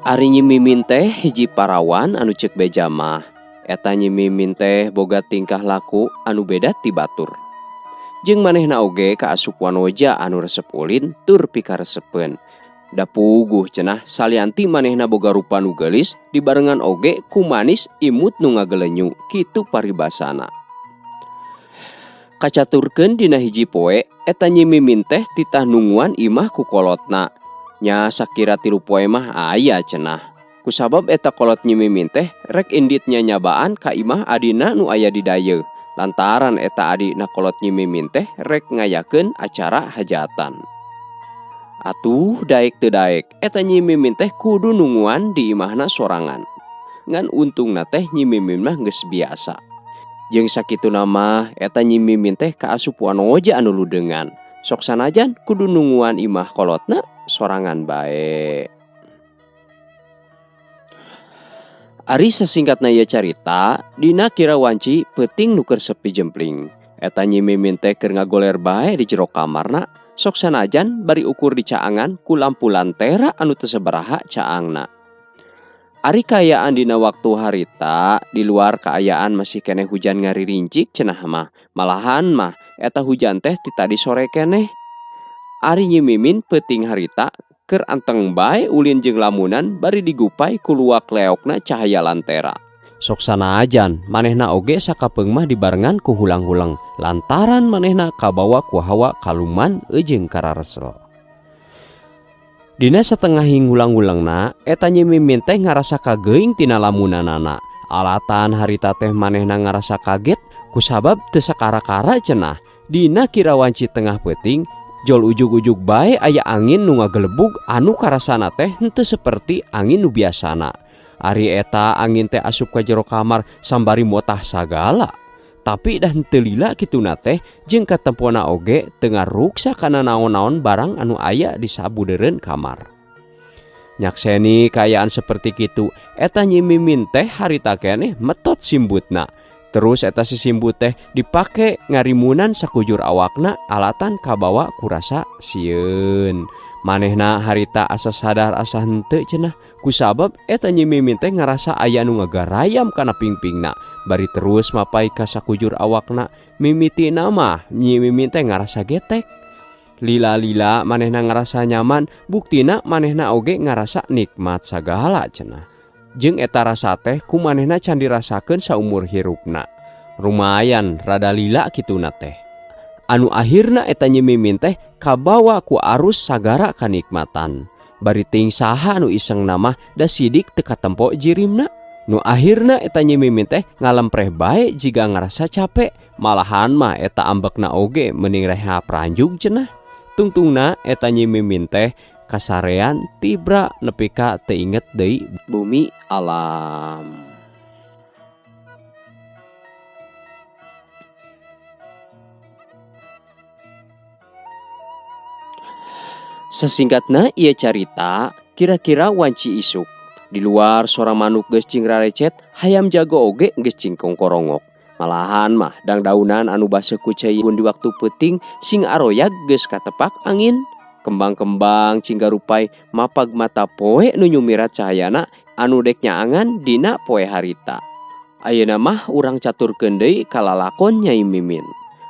Ari Nyi Mimin teh hiji parawan anu ceuk beja mah. Eta Nyi Mimin teh boga tingkah laku anu beda ti batur. Jeung manehna oge kaasup wanoja anu resep ulin tur pikaresepeun. Da puguh cenah salianti manehna boga rupa nu geulis dibarengan oge ku manis imut nu ngagelenyu kitu paribasana. Kacaturkeun dina hiji poe eta Nyi Mimin teh titah nunguan imah ku kolotna. Nya sakira 3 poe mah aya cenah. Kusabab eta kolot Nyi Mimin teh rek indit nyanyabaan ka imah adina nu aya di dayeuh. Lantaran eta adina kolot Nyi Mimin teh rek ngayakeun acara hajatan. Atuh daek teu daek eta Nyi Mimin teh kudu nunguan di imahna sorangan. Ngan untungna teh Nyi Mimin mah geus biasa. Jeung sakituna mah eta Nyi Mimin teh kaasup wanoja anu ludengan. Sok sanajan kudu nunguan imah kolotna sorangan bae. Ari sasingkatna ieu carita, dina kira wanci peuting nu keur sepi jempling. Eta Nyi Mimin teh keur ngagoler bae di jero kamarna, sok sanajan bari ukur dicaangan ku lampu lantera anu teu sabaraha caangna. Ari kaayaan dina waktu harita, di luar kaayaan masih keneh hujan ngaririncik cenah mah. Malahan mah eta hujan teh ti tadi sore keneh. Ari Nyi Mimin peuting harita keur anteng bae ulin jeung lamunan bari digupai ku luak leokna cahaya lantera. Sok sanajan manehna oge sakapeung mah dibarengan ku hulang-huleng lantaran manehna kabawa ku hawa kaluman jeung kararesel. Dina satengah hulang-hulengna eta Nyi Mimin teh ngarasa kageuing tina lamunanana. Alatan harita teh manehna ngarasa kaget kusabab teu sakara-kara cenah. Dina kira wanci tengah peuting jol ujug-ujug bae aya angin nu ngagelebug anu karasana teh henteu seperti angin nu biasana. Ari eta angin teh asup ka jero kamar sambari motah sagala. Tapi dah henteu lila kituna teh jeung katempona oge teu ngaruksa kana naon-naon barang anu aya di sabudeureun kamar. Nyakseni kaayaan seperti kitu, eta Nyi Mimin teh harita keneh metot simbutna. Terus eta si simbut teh dipake ngarimunan sakujur awakna alatan kabawa kurasa sieun. Manehna harita asa sadar asa henteu cenah kusabab eta Nyi Mimin teh ngarasa aya nu ngagarayam kana pingpingna. Bari terus mapai ka sakujur awakna, mimitina mah Nyi Mimin teh ngarasa getek. Lila-lila manehna ngarasa nyaman, buktina manehna oge ngarasa nikmat sagala cenah. Jeung eta rasa teh ku manehna can dirasakeun saumur hirupna. Lumayan rada lila kituna teh. Anu akhirna eta Nyi Mimin teh kabawa ku arus sagara kanikmatan. Bari ting saha nu iseng mah da sidik teu katempo jirimna. Nu akhirna eta Nyi Mimin teh ngalempreh bae jiga ngarasa capek. Malahan mah eta ambekna oge mending reha pranjug cenah. Tungtungna eta Nyi Mimin teh kasarean tibra nepi ka teu inget deui bumi alam. Sasingkatna ieu carita kira-kira wanci isuk. Di luar sora manuk geus cing rarecet, hayam jago oge geus cing kongkorongok. Malahan mah dangdaunan anu baseuh ku cai di waktu peuting sing aroyag geus katepak angin. Kembang-kembang cinggarupai mapag mata poe nu nyumirat cahayana anu dek nyaangan dina poe harita. Ayeuna mah urang caturkeun deui ka lalakon Nyai Mimin.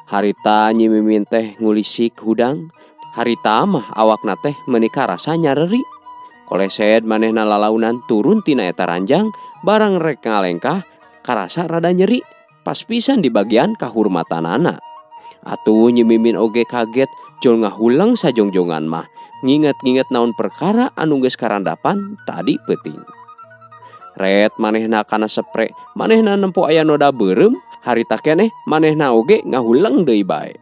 Harita Nyi Mimin teh ngulisik hudang. Harita mah awakna teh meuni karasa nyareri. Kolesed manehna lalaunan turun tina eta ranjang barang rek ngalengkah karasa rada nyeri pas pisan di bagian kahurmatanana. Atuh Nyi Mimin oge kaget jol ngahulang sajongjongan mah nginget-nginget naon perkara anu geus karandapan tadi peuting. Ret manehna kana sepre, manehna nempo aya noda beureum, harita keneh manehna oge ngahulang deui bae.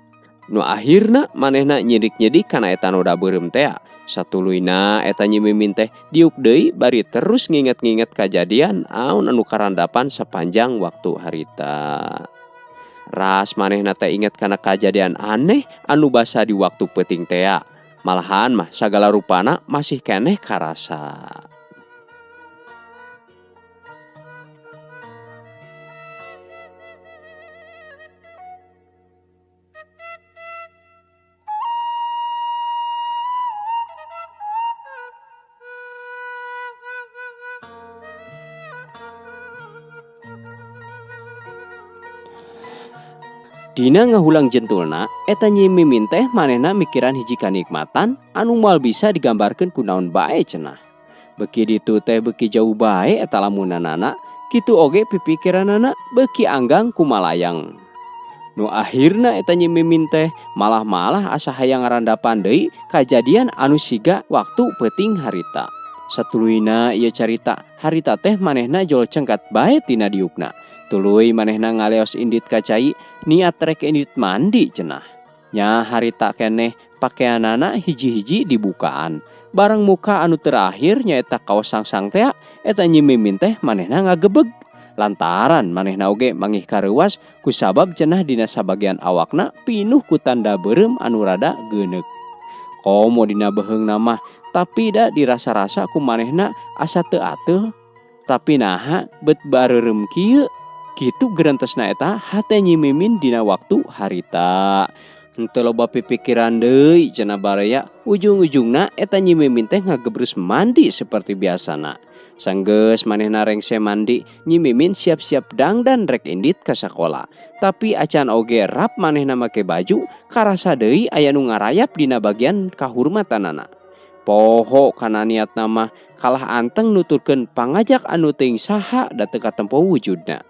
Nu akhirna manehna nyidik-nyidik kana eta noda beureum tea. Satuluyna eta Nyi Mimin teh diuk deui bari terus nginget-nginget kajadian aun anu karandapan sepanjang waktu harita. Ras manehna teh inget kana kajadian aneh anu basa di waktu peuting tea. Malahan mah sagala rupana masih keneh karasa. Dina ngahulang jentulna eta Nyi Mimin teh manehna mikiran hiji kanikmatan anu moal bisa digambarkeun ku naon bae cenah. Beki ditu teh beki jauh bae eta lamunanana, kitu oge pipikiranana beki anggang kumalayang. Nu akhirna eta Nyi Mimin teh malah-malah asa hayang ngarandapan deui kajadian anu siga waktu peuting harita. Satuluyna ieu carita, harita teh manehna jol cengkat bae tina diukna. Tuluy manehna ngaleos indit ka cai, niat rek indit mandi cenah. Nya harita keneh pakeanana hiji-hiji dibukaan. Barang muka anu terakhir nyaeta kaos sangsang tea, eta Nyi Mimin teh manehna ngagebeg. Lantaran manehna oge mangih kareuwas kusabab cenah dina sabagian awakna pinuh ku tanda beureum anu rada geuneuk. Komo dina beheungna mah, tapi da dirasa-rasa ku manehna asa teu ateul. Tapi naha bet bareureum kieu? Kitu gerentesna eta hate Nyi Mimin dina waktu harita. Henteu loba pipikiran deui cenah baraya, ujung-ujungna eta Nyi Mimin teh ngagebrus mandi seperti biasana. Sanggeus manehna rengse mandi, Nyi Mimin siap-siap dangdan rek indit ka sakola. Tapi acan oge rap manehna make baju, karasa deui aya nu ngarayap dina bagian kahurmatanana. Poho kana niatna mah kalah anteng nuturkeun pangajak anu teuing saha da teu katempo wujudna.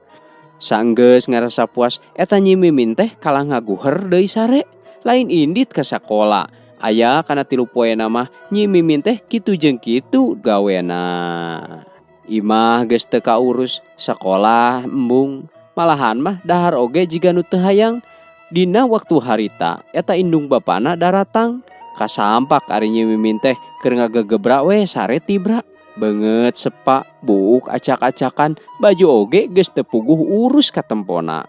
Sanggeus ngarasa puas eta Nyi Mimin teh kalah ngaguher deui sare, lain indit ka sakola. Aya kana 3 poena mah Nyi Mimin teh kitu jeung kitu gawena. Imah geus teu kaurus, sakolah embung, malahan mah dahar oge jiga nu teu hayang. Dina waktu harita eta indung bapana daratang, kasampak ari Nyi Mimin teh keur ngagegebra we sare tibra. Beungeut sepa, buuk acak-acakan, baju oge geus teu puguh urus katempona.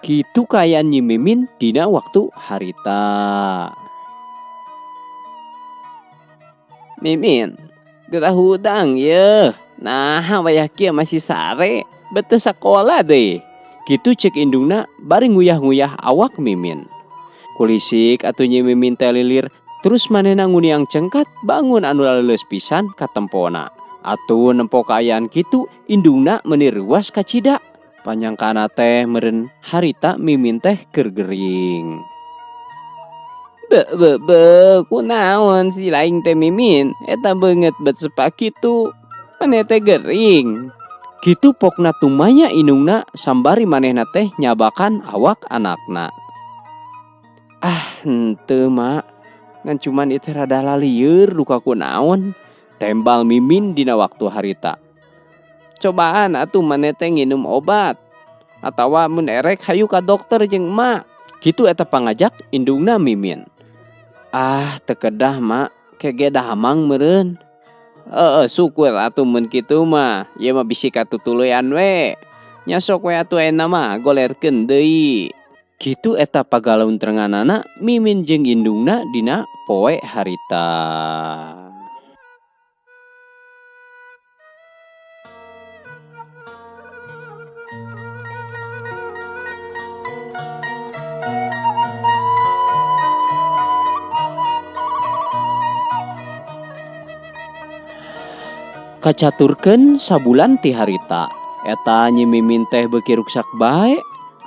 Kitu kaayaan Nyi Mimin dina waktu harita. Mimin, gerah hudang yeuh. Nah, wayah kieu masih sare, bet teu sakola deui. Kitu ceuk indungna bari nguyah-nguyah awak Mimin. Kulisik atuh Nyi Mimin teh lilir, terus manehna nguniang cengkat bangun anu laleuleus pisan katempona. Atuh nempo kaayaan kitu, indungna meuni reuas kacida. Panyangkana teh meureun harita Mimin teh keur gering. Be, be, be, kunaon si laing teh Mimin? Eta beungeut bet sepa kitu. Maneh teh gering. Kitu pokna tumanya indungna sambari manehna teh nyabakan awak anakna. Ah, henteu mak. Ngan cuman ieu teh rada lalieur duka kunaon. Tembal Mimin dina waktu harita. Cobaan atuh maneh teh nginum obat. Atawa mun erek hayu ka dokter jeung emak. Kitu eta pangajak indungna Mimin. Ah, teu kedah mak, kege dahamang meureun. Heeh, syukur atuh mun kitu mah. Ieu mah bisi katutuluyan we. Nya sok we atuh ayeuna mah golerkeun deui. Kitu eta pagalaun-terenganana Mimin jeung indungna dina poe harita. Kacaturkeun sabulan ti harita, eta Nyi Mimin teh beuki ruksak bae,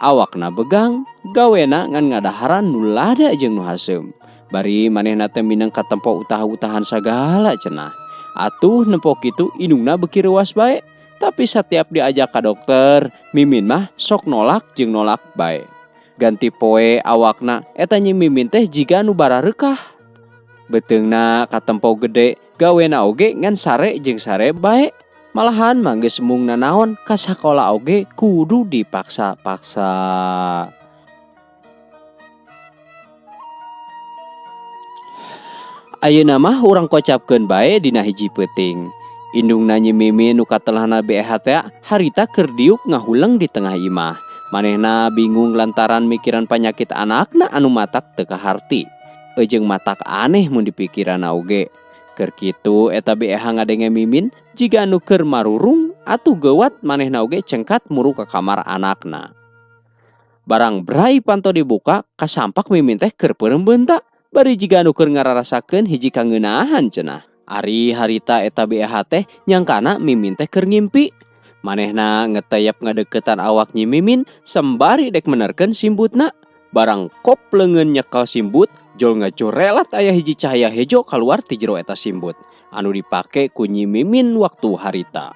awakna begang, gawena ngan ngadaharan nu lada jeung nu haseum. Bari manehna teh mineng katempo utah-utahan sagala cenah. Atuh nempo kitu indungna beuki reuas bae, tapi satiap diajak ka dokter, Mimin mah sok nolak jeung nolak bae. Ganti poe awakna eta Nyi Mimin teh jiga nu barareukah. Beuteungna katempo gede, gawena oge ngan sare jeung sare bae. Malahan mah geus embung nanaon ka sakola oge kudu dipaksa-paksa. Ayeuna mah urang kocapkeun bae dina hiji peuting. Indungna Nyi Mimin nu katelahna BEH teh harita keur diuk ngahuleng di tengah imah. Manehna bingung lantaran mikiran panyakit anakna anu matak teu kaharti. Ejeung matak aneh mun dipikiranna oge. Keur kitu eta BEH ngadenge Mimin jiga anu keur marurung atuh geuwat manehna oge cengkat muru ka kamar anakna. Barang brai panto dibuka kasampak Mimin teh keur peureum beunta bari jiga anu keur ngararasakeun hiji kangeunahan cenah. Ari harita eta BEH teh nyangkana Mimin teh keur ngimpi. Manehna ngeteyep ngadeukeutan awak Nyi Mimin sembari dek menerkeun simbutna. Barang kop leungeun nyekel simbut, jol ngacorelat aya hiji cahaya hejo kaluar ti jero eta simbut anu dipake ku Nyi Mimin waktu harita.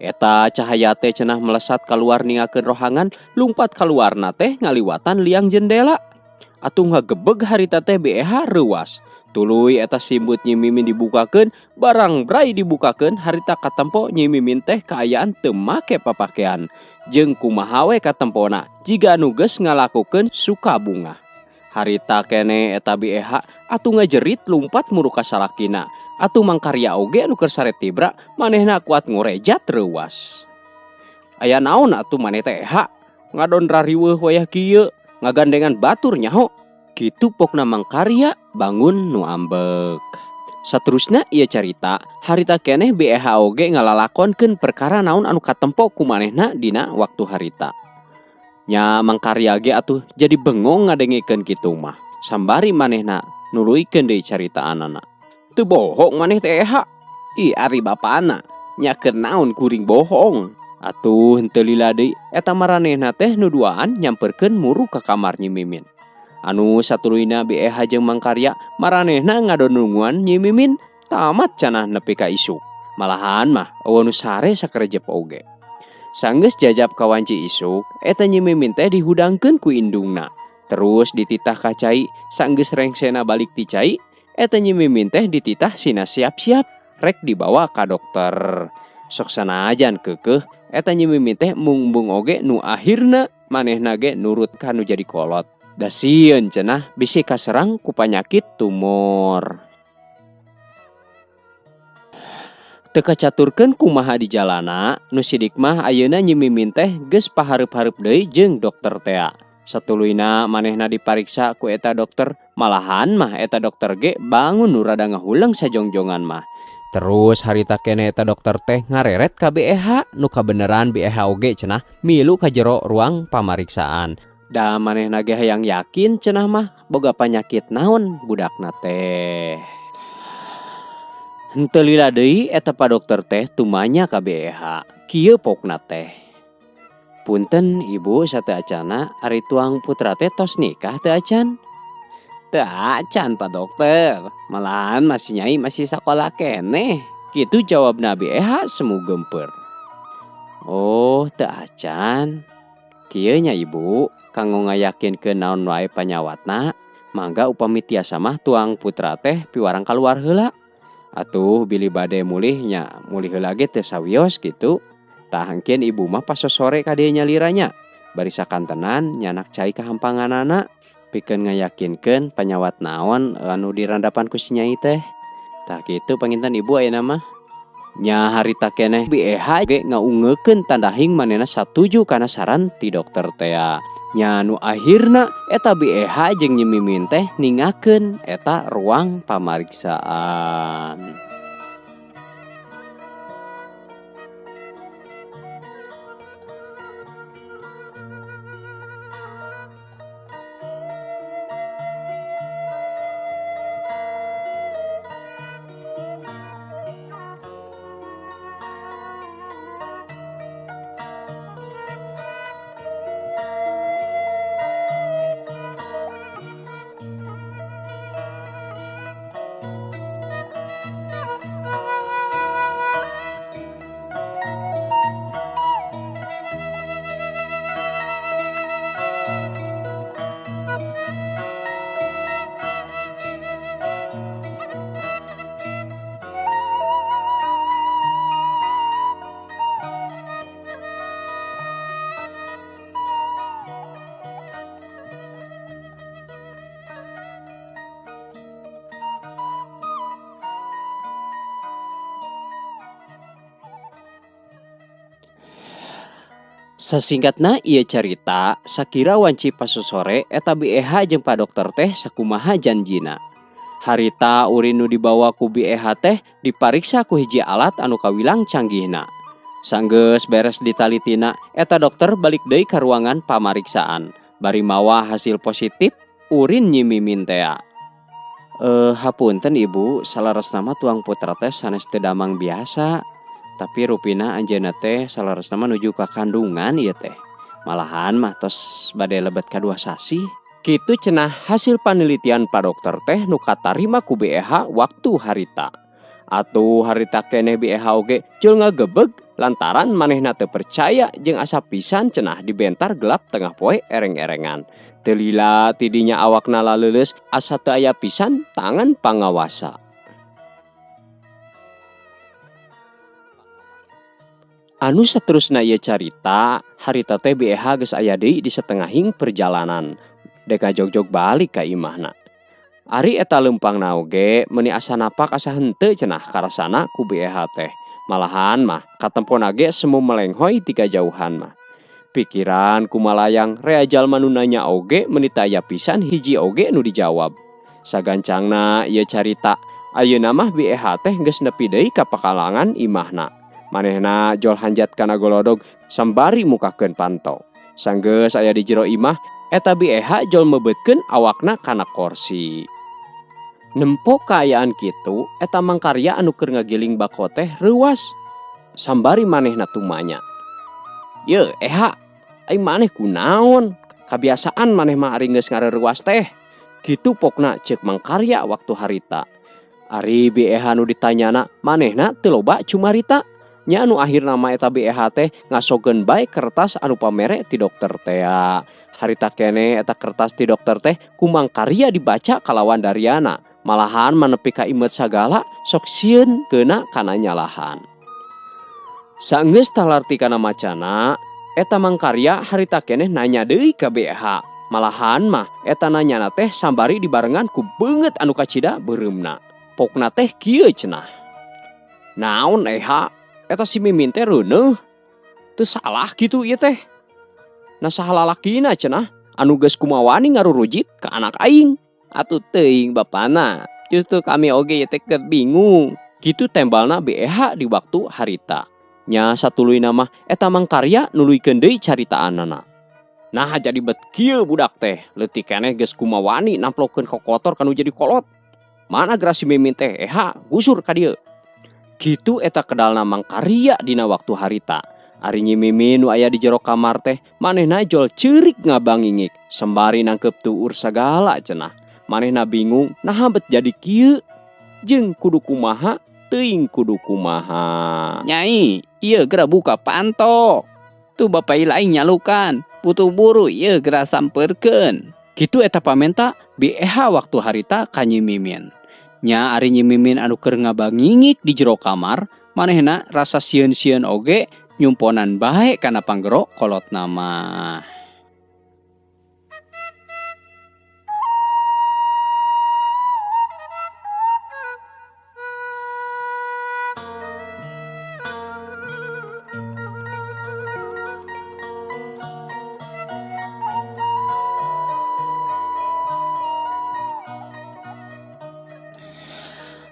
Eta cahaya teh cenah melesat kaluar ningakeun rohangan, lumpat kaluarna teh ngaliwatan liang jendela. Atuh ngagebeg harita teh BEH reuwas. Tuluy eta simbut Nyi Mimin dibukakeun, barang brai dibukakeun harita katempo Nyi Mimin teh kaayaan teu make papakean. Jeung kumaha we katempona jiga anu geus ngalakukeun suka bunga. Harita kene eta BEH atuh ngajerit lumpat muru ka salakina. Atuh mangkarya oge anu keur sare tibra manehna kuat ngorejat reuwas. Aya naon atuh maneh teh EH ngadon rariweuh wayah kieu ngagandengan batur nyaho. Kitu pokna mangkarya bangun nu ambek. Saterusna ieu carita harita keneh BEH oge ngalalakonkeun perkara naon anu katempo ku manehna dina waktu harita. Nya mangkarya ge atuh jadi bengong ngadengekeun kitu mah. Sambari manehna nuluykeun deui caritaanana. Teu bohong maneh teh EH. Ih ari bapana nya keur naon kuring bohong. Atuh henteu lila deui eta maranehna teh nu duaan nyamperkeun muru ka kamar Nyi Mimin. Anu satuluyna BEH jeung mangkarya maranehna ngadonunguan Nyi Mimin tamat cenah nepi ka isuk. Malahan mah eueuh nu sare sakerejep oge. Sanggeus jajab ka wanci isuk eta Nyi Mimin teh dihudangkeun ku indungna. Terus dititah ka cai, sanggeus rengsena balik ti cai eta Nyi Mimin teh dititah sina siap-siap rek dibawa ka dokter. Sok sanajan keukeuh eta Nyi Mimin teh mung-mung oge nu akhirna manehna ge nurut ka nu jadi kolot. Da sieun cenah bisi kaserang ku panyakit tumor. Teu kacaturkeun kumaha di jalana, nu sidik mah ayeuna Nyi Mimin teh geus pahareup-hareup deui jeung dokter tea. Satuluyna manehna dipariksa ku eta dokter, malahan mah eta dokter ge bangun nu rada ngahuleng sajongjongan mah. Terus harita keneh eta dokter teh ngareret ka BEH, nu kabeneran BEH oge cenah milu ka jero ruang pamariksaan. Da manehna ge hayang yakin cenah mah boga panyakit naon budakna teh. Henteu lila deui eta pa dokter teh tumanya ka BEH. Kieu pokna teh. Punten ibu sateacana ari tuang putra teh tos nikah teu acan? Teu acan pa dokter, malahan masih nyai masih sakola keneh. Kitu jawabna BEH semu gempeur. Oh teu acan. Kieu nya ibu, kanggo ngayakinkeun naon wae panyawatna, mangga upami tiasa mah tuang putra teh piwarang kaluar heula. Atuh bilih bade mulih nya mulih heula ge teu sawios kitu. Tah engkeun ibu mah pas sore ka dieu nyaliranya. Bari sakantenan nyanak cai kahampanganana pikeun ngayakinkeun panyawat naon anu dirandapan ku si nyai teh. Tah kitu panginten ibu ayeuna mah. Nya harita keneh BEH ge ngaungekeun tandahing manehna satuju kana saran ti dokter tea. Nya nu akhirna eta BEH jeung Nyi Mimin teh ningakeun eta ruang pamariksaan. Sasingkatna ieu carita, sakira wanci pasosore eta BEH jeung Pak Dokter teh sakumaha janjina. Harita urin nu dibawa ku BEH teh dipariksa ku hiji alat anu kawilang canggihna. Sanggeus beres ditalitina, eta dokter balik deui ka ruangan pamariksaan. Bari mawa hasil positif urin Nyi Mimin tea. Hapunten ibu, salaresna mah tuang putra teh sanes teu damang biasa. Tapi rupina anjeunna teh salaresna mah nuju ka kandungan ieu teh. Malahan mah tos bade lebet ka 2 sasih. Kitu cenah hasil panelitian pa dokter teh nu katarima ku BEH waktu harita. Atuh harita keneh BEH oge jol ngagebeg lantaran manehna teu percaya jeung asa pisan cenah dibentar gelap tengah poe ereng-erengan. Teu lila tidinya awakna laleuleus asa teu aya pisan tangan pangawasa. Anu saterusna ieu carita, harita teh BEH geus aya deui di setengahing perjalanan. Dek ngajogjog balik ka imahna. Ari eta leumpangna oge meuni asa napak asa henteu cenah karasana ku BEH teh. Malahan mah katempona ge semu melenghoy ti kajauhan mah. Pikiran kumalayang rea jalma nu nanya oge meuni teu aya pisan hiji oge nu dijawab. Sagancangna ieu carita, ayeuna mah BEH teh geus nepi deui ka pakalangan imahna. Manehna jol hanjat kana golodog sambari mukakeun panto. Sanggeus aya di jero imah, eta BEH jol mebeutkeun awakna kana korsi. Nempo kaayaan kitu, eta mangkarya anu keur ngagiling bako teh reuwas. Sambari manehna tumanya. Ye, eha, ai maneh kunaon? Kabiasaan maneh mah ari geus ngareuwas teh. Kitu pokna ceuk mangkarya waktu harita. Ari BEH nu ditanyana manehna teu loba cumarita. Nya anu akhirna mah eta BEH teh ngasogeun bae kertas anu pamere ti dokter tea. Harita keneh eta kertas ti dokter teh ku mangkarya dibaca kalawan dariana. Malahan manepi ka imet sagala sok sieun keuna kana nyalahan. Saenggeus talarti kana macana, eta mangkarya harita keneh nanya deui ka BEH. Malahan mah eta nanyana teh sambari dibarengan ku beungeut anu kacida beureumna. Pokna teh kieu cenah. Naon eha? Eta si Mimin teh reuneuh. Teu salah kitu ieu teh. Nah saha lalakina cenah anu geus kumawani ngarurujit ka anak aing. Atuh teuing bapana. Justru kami oge ieu teh keur bingung. Kitu tembalna BEH di waktu harita. Nya satuluyna mah eta mangkarya nuluykeun deui caritaanana. Nah jadi bet kieu budak teh, leutik keneh geus kumawani namplokeun kokotor kanu jadi kolot. Mana geura si Mimin teh eha gusur ka dieu. Kitu eta kedalna mangkarya dina waktu harita. Ari Nyi Mimin nu aya di jero kamar teh manehna jol ceurik ngabangingik sembari nangkep tuur sagala cenah. Manehna bingung naha bet jadi kieu jeung kudu kumaha teuing kudu kumaha. Nyai, ieu geura buka panto. Tuh bapak lain nyalukan, butuh buru ieu geura sampeurkeun. Kitu eta pamenta BEH waktu harita ka Nyi Mimin. Nya ari Nyi Mimin anu keur ngabangingik di jero kamar, manehna rasa sieun-sieun oge nyumponan bae kana panggero kolot nama.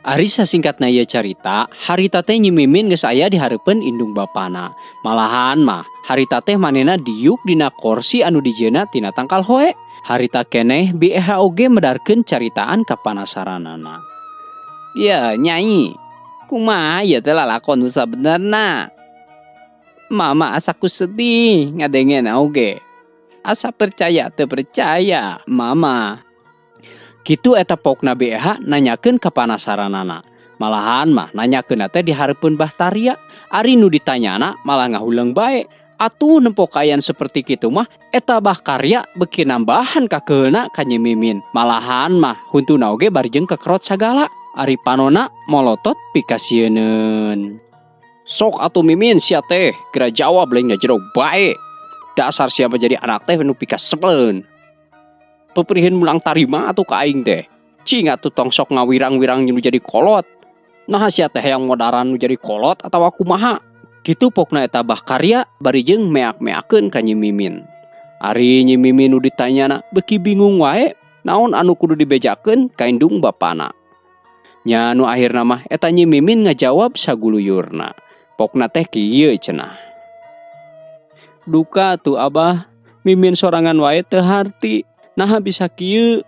Ari sasingkatna ieu carita, harita teh Nyi Mimin geus aya di hareupeun indung bapana. Malahan mah harita teh manehna diuk dina korsi anu dijieuna tina tangkal hoe. Harita keneh BEH oge medarkeun caritaan kapanasaranana. Ya, Nyai, kumaha ieu teh lalakon nu sabenerna? Mama asa ku sedih ngadengena oge. Asa percaya teu percaya, Mama. Kitu eta pokna BEH nanyakeun kapanasaranana. Malahan mah nanyakeun teh di hareupeun Bah Tarya. Ari nu ditanyana malah ngahuleung bae. Atuh nempo kaayaan seperti kitu mah eta Bah Karya beuki nambahan kakeulna ka Nyi Mimin. Malahan mah huntuna oge bari jeung kekerot sagala. Ari panona molotot pikasieuneun. Sok atuh Mimin sia teh geura jawab lain ngajero bae. Dasar sia mah jadi anak teh nu pikasebeleun. Peperihin mulang tarima atuh ka aing teh. Cing atuh tong sok ngawirang-wirang nu jadi kolot. Nah sia teh hayang modaran nu jadi kolot atawa kumaha? Kitu pokna eta Bah Karya bari jeung meak-meakeun ka Nyi Mimin. Ari Nyi Mimin nu ditanyana beuki bingung wae naon anu kudu dibejakeun ka indung bapana. Nya nu akhirna mah eta Nyi Mimin ngajawab saguluyurna. Pokna teh kieu cenah. Duka tuh Abah, Mimin sorangan wae teu harti. Naha bisa kieu?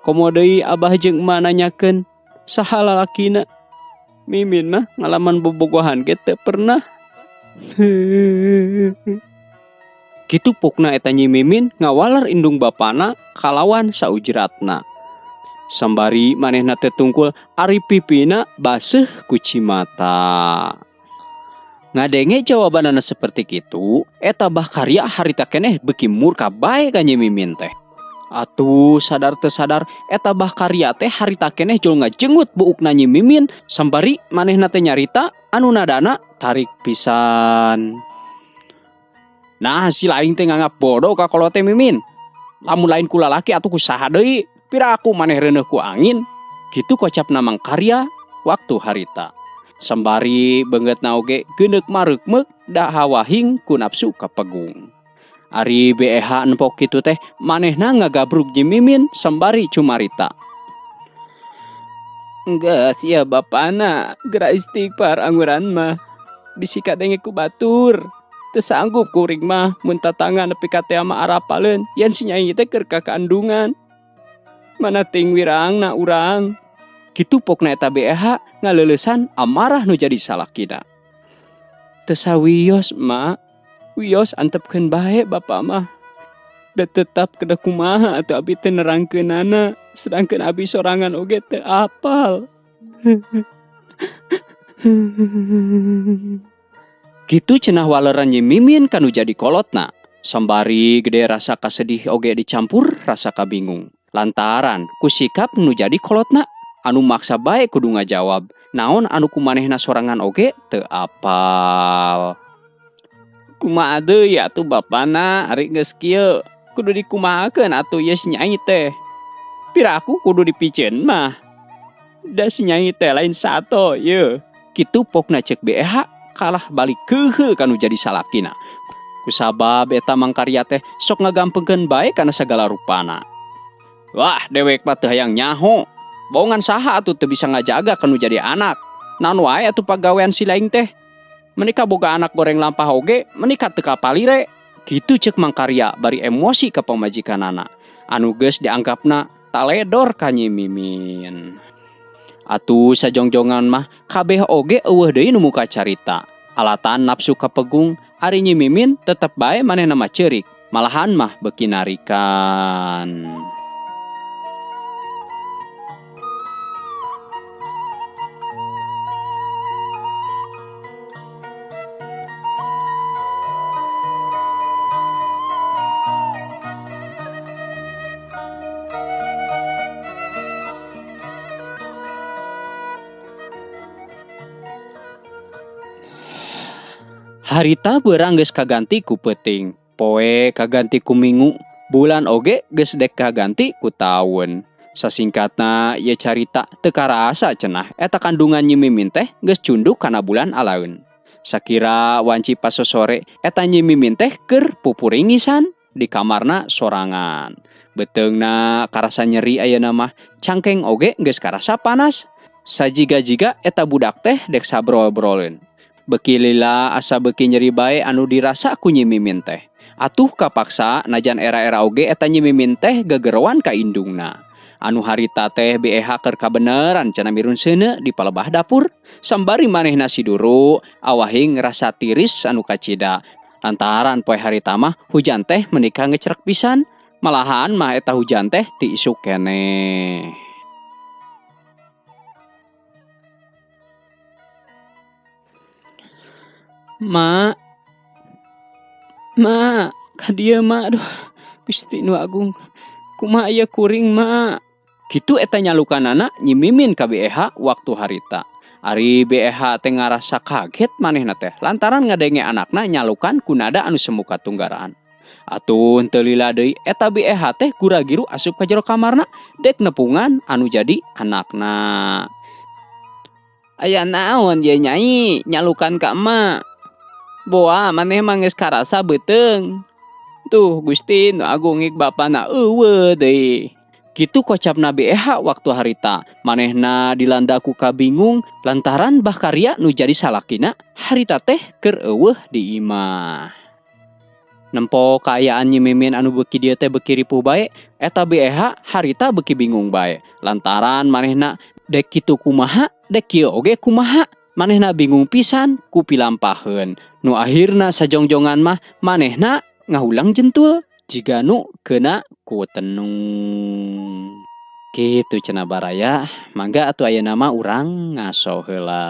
Komo deui Abah jeung emak nanyakeun saha lalakina. Mimin mah ngalaman bobogohan ge teu pernah. Kitu pokna eta Nyi Mimin ngawaler indung bapana kalawan saujratna. Sambari manehna teh tungkul ari pipina baseuh ku cimata. Ngadenge jawabanana seperti kitu, eta Bah Karya harita keneh beuki murka bae ka Nyi Mimin teh. Atuh sadar teu sadar eta Bah Karya teh harita keneh jol ngajenggut buukna Nyi Mimin sambari manehna teh nyarita anu nadana tarik pisan. Nah si laing teh nganggap bodoh ka kolot teh Mimin. Lamun lain ku lalaki atuh ku saha deui, piraku maneh reuneuh ku angin. Kitu kocapna Mang Karya waktu harita. Sambari beungeutna oge geuneuk mareukmeuk da hawahing ku nafsu kapegung. Ari BEH empok kitu teh manehna ngagabrug Nyi Mimin sambari cumarita. Geus ieu bapana geura istighfar anguran mah. Bisi kadenge ku batur. Teu sanggup kuring mah mun tatangan nepi ka tea mah arapaleun yen si nyai teh keur kakandungan. Mana ting wirangna urang. Kitu pokna eta BEH ngaleulesan amarah nu jadi salakina. Teu sawios mak, wios antepkeun bae bapa mah. Da tetap kedah kumaha atuh abi teh nerangkeunana, sedangkeun abi sorangan oge teu apal. Kitu cenah waleran Nyi Mimin kanu jadi kolotna. Sambari gede rasa kasedih oge dicampur rasa kabingung. Lantaran ku sikap nu jadi kolotna anu maksa bae kudu ngajawab. Naon anu kumanehna sorangan oge teu apal. Kumaha deui atuh bapana ari geus kieu kudu dikumahakeun atuh ieu si nyai teh. Piraku kudu dipiceun mah. Da si nyai teh lain sato ieu. Kitu pokna ceuk BEH kalah balik kehe kanu jadi salakina. Kusabab eta Mang Karya teh sok ngagampengkeun bae kana sagala rupana. Wah, dewek mah teu hayang nyaho. Bohongan saha atuh teu bisa ngajaga kanu jadi anak. Naon wae atuh pagawean si laing teh. Menika boga anak goreng lampah oge, menika teu kapalire. Kitu ceuk Mang Karya bari emosi ka pamajikanana. Anu geus dianggapna taledor ka Nyi Mimin. Atuh sajongjongan mah kabeh oge eueuh deui nu muka carita. Alatan nafsu kapegung, ari Nyi Mimin tetep bae manehna mah ceurik, malahan mah beuki narikan. Harita beurang geus kaganti ku peuting, poe kaganti ku mingu, bulan oge geus dek kaganti ku taun. Sasingkatna ieu carita teu karasa cenah eta kandungan Nyi Mimin teh geus cunduk kana bulan alaeun. Sakira wanci pasosore eta Nyi Mimin teh keur pupuringisan di kamarna sorangan. Beuteungna karasa nyeri ayeuna mah, cangkeng oge geus karasa panas. Sajiga-jiga eta budak teh dek sabrol-broleun. Beki lila asa beki nyeri bae anu dirasa ku Nyi Mimin teh. Atuh kapaksa najan era-era oge eta Nyi Mimin teh gegeroan ka indungna. Anu harita teh BEH keur kabeneran cenah mirun seuneu di palebah dapur. Sambari manehna siduru awahing rasa tiris anu kacida. Lantaran poe harita mah hujan teh menika ngecrek pisan. Malahan mah eta hujan teh ti isuk keneh. Ma, ma, ka dieu ma, aduh, Gusti nu agung, kumaha ieu kuring ma. Kitu eta nyalukanana Nyi Mimin ka BEH waktu harita. Ari BEH teh ngarasa kaget manehna teh lantaran ngadenge anakna nyalukan ku nada anu semu katunggaraan. Atuh teu lila deui eta BEH teh gura-giru asup ka jero kamarna dek nepungan anu jadi anakna. Aya naon ye nyai nyalukan ka emak. Boa maneh mah geus karasa beuteung. Tuh Gusti nu agung ik bapana eueuh deui. Kitu kocapna BEH waktu harita. Manehna dilanda ku kabingung lantaran Bah Karya nu jadi salakina harita teh keur eueuh di imah. Nempo kaayaan Nyi Mimin anu beuki dieu teh beuki ripuh bae, eta BEH harita beuki bingung bae. Lantaran manehna dek kitu kumaha, dek kieu oge kumaha. Manehna bingung pisan ku pilampaheun. Nu akhirna sajongjongan mah manehna Ngahulang jentul jiga nu keuna ku tenung. Kitu cenah baraya, mangga atuh ayeuna mah urang ngaso heula.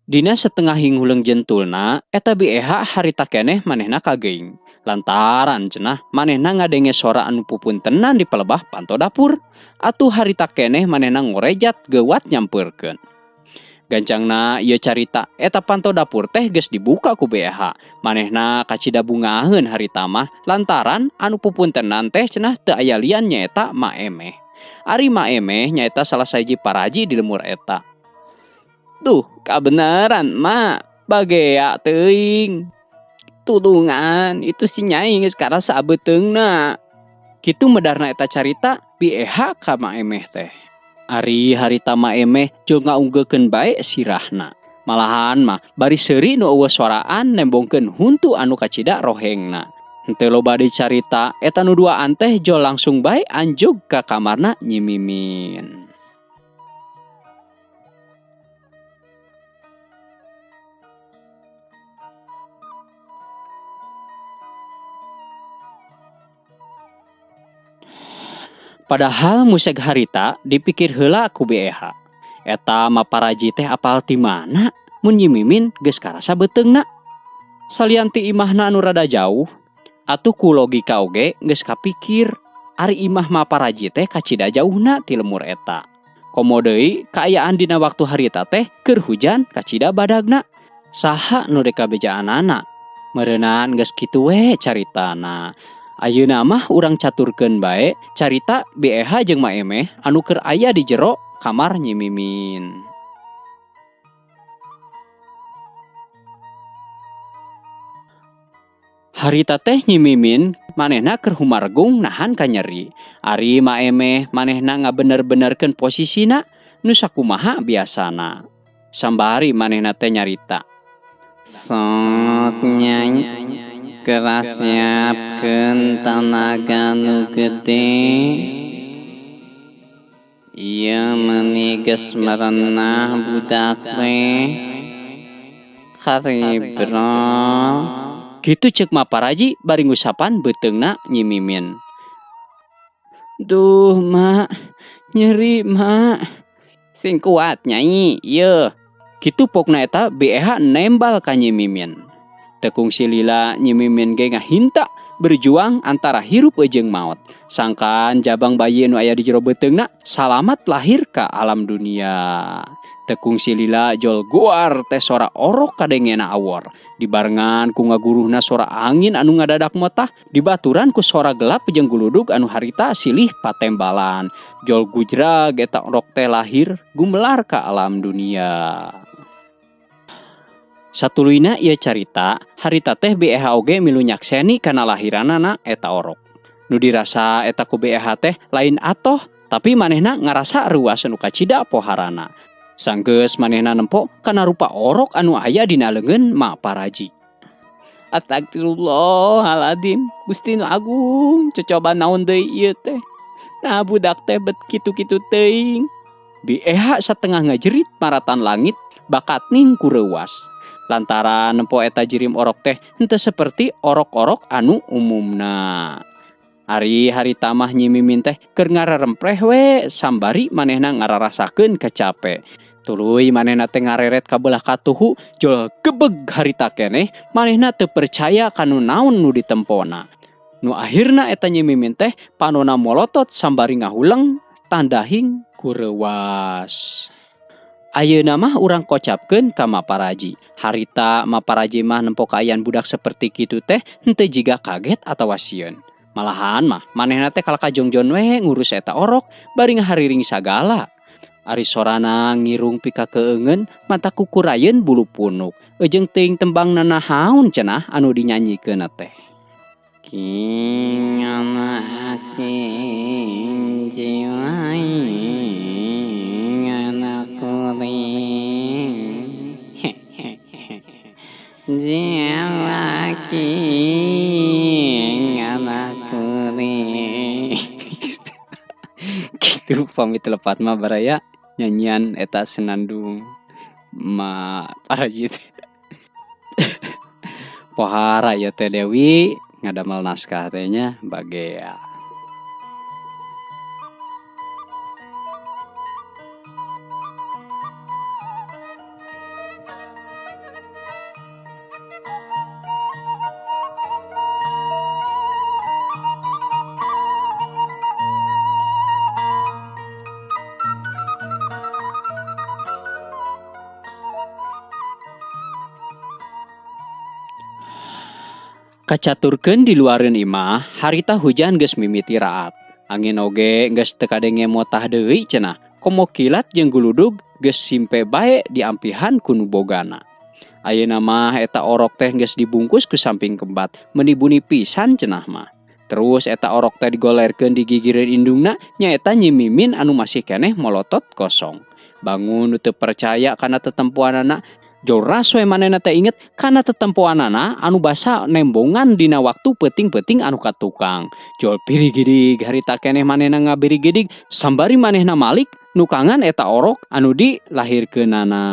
Dina setengah hinghuleung jentulna eta BEH harita keneh manehna kageuing. Lantaran cenah manehna ngadenge sora anu pupuntenan di pelebah panto dapur. Atuh harita keneh manehna ngorejat geuwat nyampeurkeun. Gancangna ieu carita eta panto dapur teh geus dibuka ku BEH. Manehna kacida bungaheun harita mah lantaran anu pupuntenan teh cenah teu aya lian nyaeta Ma Emeh. Ari Ma Emeh nyaeta salah sahiji paraji di lemur eta. Duh, kabeneran, Ma. Bagea teuing. Tulungan, itu si Nyai geus karasa beuteungna. Kitu medarna eta carita BEH ka Ma Emeh teh. Ari harita Ma Emeh jol ngaunggekeun bae sirahna. Malahan mah bari seuri nu eueuh soraan nembongkeun huntu anu kacida rohengna. Henteu loba deui carita eta nu duaan teh jol langsung bae anjug ka kamarna Nyi Mimin. Padahal museg harita dipikir heula ku BEH. Eta maparaji teh apal ti mana mun Nyi Mimin geus karasa beuteungna. Salian ti imahna anu rada jauh, atuh ku logika oge geus kapikir ari imah maparaji teh kacida jauhna ti lemur eta. Komo deui kaayaan dina waktu harita teh keur hujan kacida badagna. Saha nu dek kabejaanana? Meureunan geus kitu we caritana. Ayeuna mah urang caturkeun bae carita BEH jeung Ma Emeh anu keur aya di jero kamar Nyi Mimin. Harita teh Nyi Mimin manehna keur humargung nahan kanyeri. Ari Ma Emeh manehna ngabener-benerkeun posisina nu sakumaha biasana. Sambari manehna teh nyarita. Sok Nyai keras siapkeun tanaga nu gede. Ieu meuni geus merenah budak teh. Karibro. Kitu ceuk Maparaji bari ngusapan beuteungna Nyi Mimin. Duh, Mak, nyeri, Mak. Sing kuat, Nyai, ieu. Kitu pokna eta BEH nembal ka Nyi Mimin. Tekung silila Nyi Mimin ge ngahinta berjuang antara hirup jeung maot. Sangkan jabang bayi nu aya di jero beuteungna salamat lahir ka alam dunia. Tekung silila jol goar teh sora orok kadengena awor. Dibarengan ku ngaguruhna sora angin anu ngadadak motah, dibaturan ku sora gelap jeung guludug anu harita silih patembalan. Jol gujrag eta orok teh lahir gumelar ka alam dunia. Satuluyna ieu carita, harita teh BEH oge milu nyakseni kana lahiranana eta orok. Nu dirasa eta ku BEH teh lain atoh, tapi manehna ngarasa ruas nu kacida poharana. Sanggeus manehna nempo kana rupa orok anu aya dina leungeun Ma Paraji. Astagfirullahaladzim, Gusti nu agung, cocoba naon deui ieu teh. Nah budak teh bet kitu-kitu teuing. Bi Eha satengah ngajerit maratan langit bakatning ku reuwas. Lantaran nempo eta jirim orok teh henteu seperti orok-orok anu umumna. Ari harita mah Nyi Mimin teh keur ngararempreh we sambari manehna ngararasakeun kacape. Tuluy manehna teh ngareret ka belah katuhu jol gebeg harita keneh manehna teu percaya kanu naon nu ditempona. Nu akhirna eta Nyi Mimin teh panona molotot sambari ngahuleng tandahing ku reuwas. Ayeuna mah urang kocapkeun ka Maparaji. Harita Maparaji mah nempo kaayaan budak seperti kitu teh henteu jiga kaget atawa sieun. Malahan mah manehna teh kalaka jongjon we ngurus eta orok bari ngahariring sagala. Ari sorana ngirung pika keungeun mata kukurayeun bulu punuk. Ejeung teuing tembang nanahaun cenah anu dinyanyikeun teh. Gitu pamit lepat mah baraya nyanyian eta senandung ma Paraji teh. Pohara ya teh Dewi ngadamel naskah teh nya bagea. Kacaturkeun di luareun imah, harita hujan geus mimiti raat. Angin oge geus teu kadenge motah deui cenah. Komo kilat jeung guludug geus simpe bae diampihan ku nu bogana. Ayeuna mah eta orok teh geus dibungkus ku samping kembat, meuni buni pisan cenah mah. Terus eta orok teh digolerkeun di gigireun indungna, nyaeta Nyi Mimin anu masih keneh molotot kosong. Bangun nu teu percaya kana tetempoanana, joras we manehna teh inget kana tetempoanana anu basa nembongan dina waktu peuting-peuting anu ka tukang. Jol pirigidig harita keneh manehna ngabirigidig sambari manehna malik nukangan eta orok anu dilahirkeunana.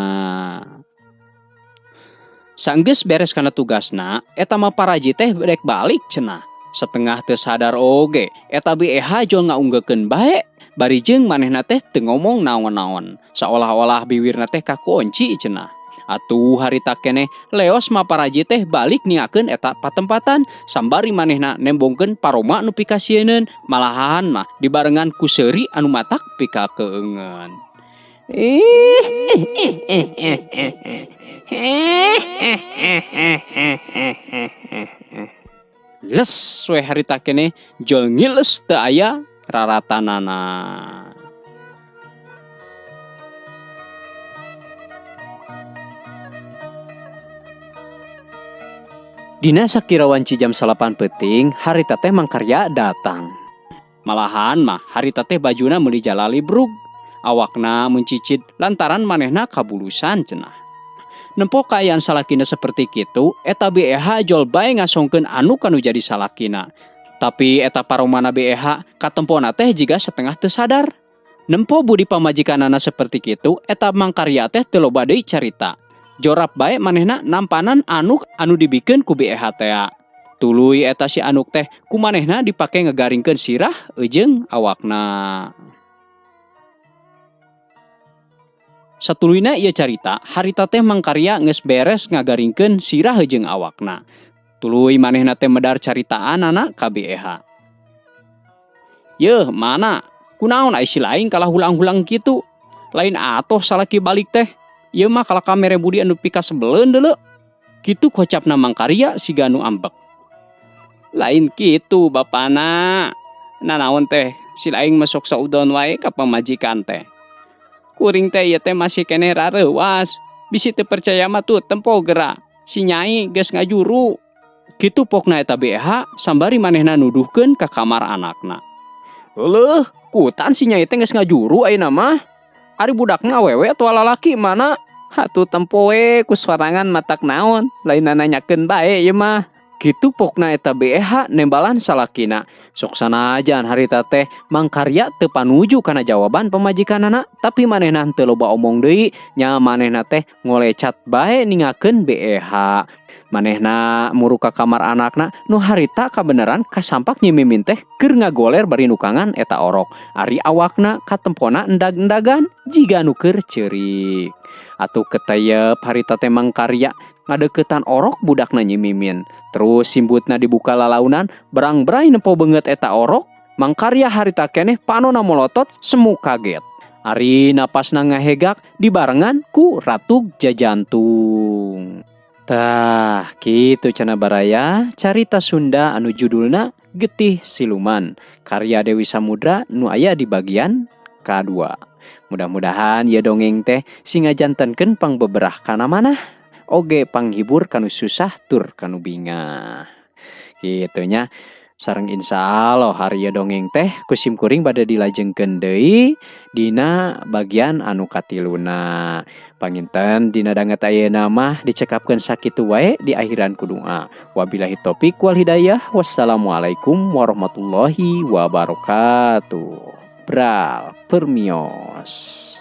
Sanggeus beres kana tugasna, eta mah Paraji teh rek balik cenah. Setengah teu sadar oge, eta Bi Eha jol ngaunggekeun bae. Bari jeung manehna teh teu ngomong naon-naon, saolah-olah biwirna teh kakunci cenah. Atuh harita keneh leos Maparaji teh balik niakeun eta patempatan sambari manehna nembongkeun paroma nu pikasieun malahan mah dibarengan ku seuri anu matak pikakeungeun. Les we harita keneh jol ngiles teu aya raratanana. Dina sakira wanci jam 9 peuting, harita teh Mangkarya datang. Malahan mah harita teh bajuna meuli jalali brug. Awakna mencicid lantaran manehna kabulusan cenah. Nempo kaayaan salakina seperti kitu, eta Bi Eha jol bae ngasongkeun anu kanu jadi salakina. Tapi eta paromana Bi Eha katempona teh jiga setengah teu sadar. Nempo budi pamajikanana seperti kitu, eta Mangkarya teh teu loba deui carita. Jorap bae manehna nampanan anuk anu dibikeun ku Bi Eha tea. Tuluy eta si anuk teh ku manehna dipake ngegaringkeun sirah eujeung awakna. Satuluyna ieu carita, harita teh Mangkarya geus beres ngagaringkeun sirah jeung awakna. Tuluy manehna teh medar caritaanana ka Bi Eha. Yeuh, mana? Kunaon ai si lain kalah hulang-hulang kitu? Lain atoh salaki balik teh. Ieu mah kalah kamere budi anu pikasebeleun deuleu. Kitu kocapna Mangkarya siga nu ambek. Lain kitu bapana. Nanaon teh si lain masuk saudon wae ka pamajikan teh. Kuring teh ieu teh masih keneh rareuwas. Bisi teu percaya mah tuh tempo geura. Si nyai geus ngajuru. Kitu pokna eta Bi Eha sambari manehna nuduhkeun ka kamar anakna. Euleuh, kutan si nyai teh geus ngajuru ayeuna mah. Ari budakna awewe atawa lalaki mana? Hatuh tempo we ku sorangan matak naon, lain nanyakeun bae ieu mah. Kitu pokna eta BEH nembalan salakina. Sok sanajan harita teh Mangkarya teu panuju kana jawaban pamajikanana, tapi manehna teu loba omong deui nya, manehna teh ngolecat bae ningakeun BEH. Manehna muru ka kamar anakna nu harita kabeneran kasampak Nyi Mimin teh keur ngagoler bari nukangan eta orok. Ari awakna katempona endag-endagan jiga nu keur ceurik. Atuh keteyep harita teh Mangkarya ngadeukeutan orok budakna Nyi Mimin. Terus simbutna dibuka lalaunan, berang-berai nempo beungeut eta orok. Mangkarya harita keneh panona molotot semu kaget. Ari napasna ngahegak dibarengan ku ratug jajantung. Tah, kitu cenah baraya carita Sunda anu judulna Getih Siluman karya Dewi Samudra nu aya di bagian kadua. Mudah-mudahan ieu dongeng teh sing ngajantenkeun pangbeberah kana manah oge panghibur kanu susah tur kanu bingah. Kitu nya. Sareng insya Allah hari ieu dongeng teh ku sim kuring bade dilajengkeun deui dina bagian anu katiluna. Panginten dina danget ayeuna mah dicekapkeun sakitu wae, diakhiran ku doa. Wabillahi taufik wal hidayah. Wassalamualaikum warahmatullahi wabarakatuh. Bral permios.